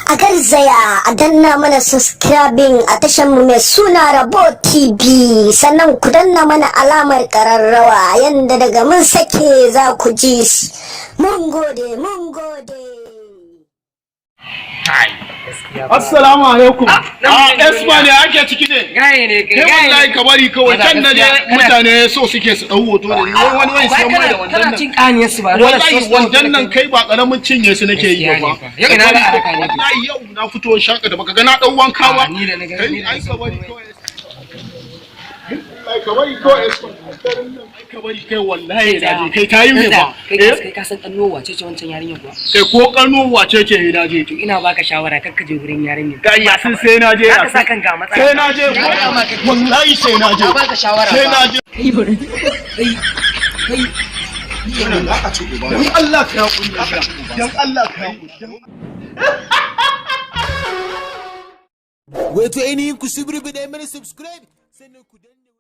A garzaya a danna mana subscribing a tashar mu mai suna Rabo TV, sannan ku danna mana alamar kararrawa yanda daga mun sake za ku ji. Mun gode, mun gode. Assalamu alaikum. A Esma ne ake ciki ne. Gaye ne kai. Kai wallahi ka bari kawai kan na je, mutane so suke su dau hoto da ni. Wai wani wai sai mai da wannan Kana nan. cin kaniyar su ba dole. Wallahi wannan nan kai ba karamin cinye su nake yi ba fa. Yau ina za a raka ne? Wallahi yau na fito shaka da baka ga na dau wanka ba. Ah, ni da na ga- Kai ni da ai na ka bari kawai. Ai ka bari kawai, Esma. Ai ka bari kai, wallahi na je kai tayi ne ba. Kai. Eh? Kai ka san kanno wace ce wancan yarinyar kuwa? Kai ko kano wace ce na je. To ina baka shawara, kar ka je gurin yarinyar. Kai ya sun sai na je. Za ka sa kanka a matsala. Sai na je. Wallahi sai na je. Na baka shawara Sai ba. na je. Kai kai kai. Dan Allah ka hakuri. Dan Allah ka hakuri. Wato ainihin ku subrubida mana subscribe, sannan ku danna